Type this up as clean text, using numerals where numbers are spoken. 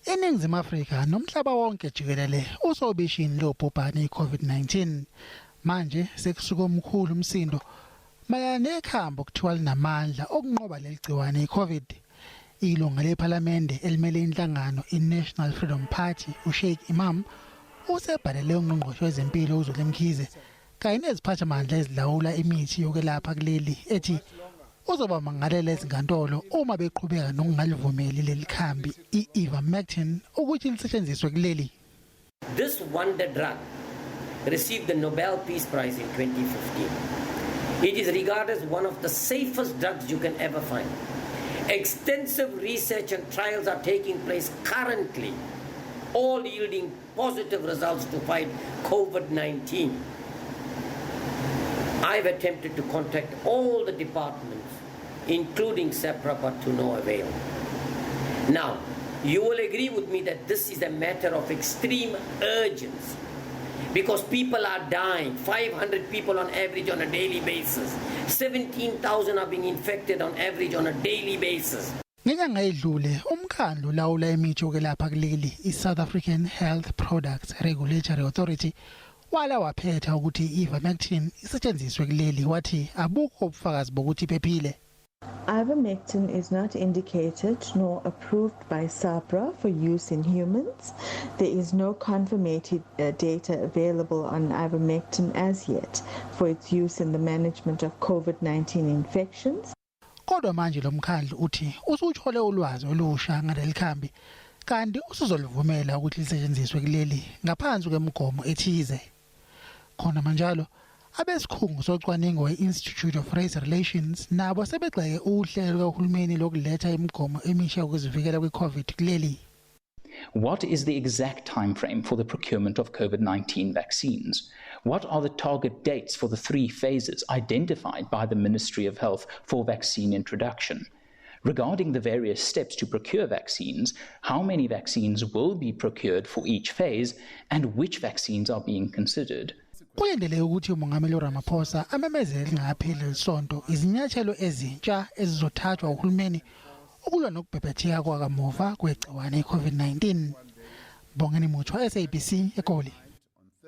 INingizimu Afrika nomhlaba wonke jikelele usobishini lobhubhane iCovid-19. Manje sekusuka omkhulu umsindo mayelana nekhambi okuthiwa linamandla okunqoba leli gciwane iCovid. Ilunga lePhalamende elimele inhlangano iNational Freedom Party uSheikh Imam usebhalele uNgqongqoshe wezeMpilo uZweli Mkhize kanye neziphathamandla ezilawula imithi yokwelapha kuleli ethi uzobamangalela ezinkantolo uma beqhubeka nokungalivumeli leli khambi i-ivermectin ukuthi lisetshenziswe kuleli. This wonder drug received the Nobel Peace Prize in 2015. It is regarded as one of the safest drugs you can ever find. Extensive research and trials are taking place currently, all yielding positive results to fight COVID-19. I've attempted to contact all the departments, including SAHPRA, but to no avail. Now, you will agree with me that this is a matter of extreme urgency because people are dying, 500 people on average on a daily basis. 17,000 are being infected on average on a daily basis. Ngenyanga edlule, umkhandlu olawula imithi yokwelapha kuleli, i-South African Health Products Regulatory Authority, wala waphetha ukuthi i-ivermectin isetshenziswe kuleli, wathi abukho ubufakazi bokuthi iphephile. Ivermectin is not indicated nor approved by SAHPRA for use in humans. There is no confirmated data available on ivermectin as yet for its use in the management of COVID-19 infections. Kodwa manje lo mkhandlu uthi usuthole ulwazi olusha ngaleli khambi kanti usuzolivumela ukuthi lisetshenziswe kuleli ngaphansi kwemigomo ethize. Khona manjalo, abesikhungo socwaningo i-Institute of Race Relations nabo sebegxeke uhlelo lukahulumeni lokuletha imigomo emisha yokuzivikela kwi-COVID kuleli. What is the exact time frame for the procurement of COVID-19 vaccines? What are the target dates for the three phases identified by the Ministry of Health for vaccine introduction? Regarding the various steps to procure vaccines, how many vaccines will be procured for each phase and which vaccines are being considered? Kulindeleke ukuthi uMongameli Ramaphosa amemezele lingapheli lesonto izinyathelo ezintsha ezizothathwa uhulumeni ukulwa nokubhebhetheka kwakamuva kwegciwane i-COVID-19. Bongani Muthwa, SABC, eGoli.